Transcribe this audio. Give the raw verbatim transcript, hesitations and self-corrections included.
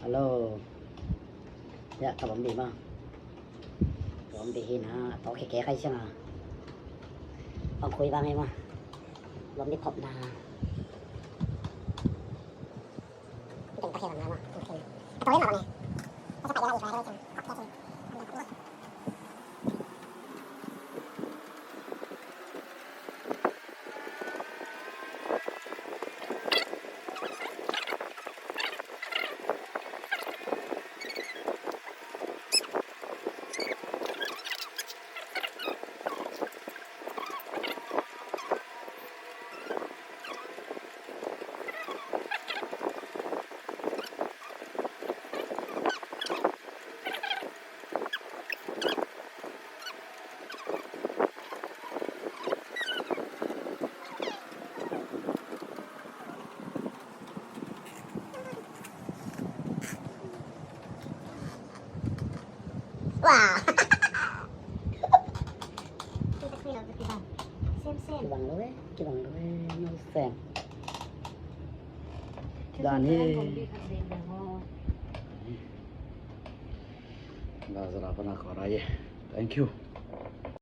Hello. Ya, ka bawm bih ma. Bawm bih hi na, a tawh khekhe khai siang a. Bang khui bang hi ma. Bawm bih phop na. Tawh hi ma bang hi. Wow. Kibang lo eh, kibang lo eh, no sem. Dan hi. Gaza la pana ko ra ye. Thank you.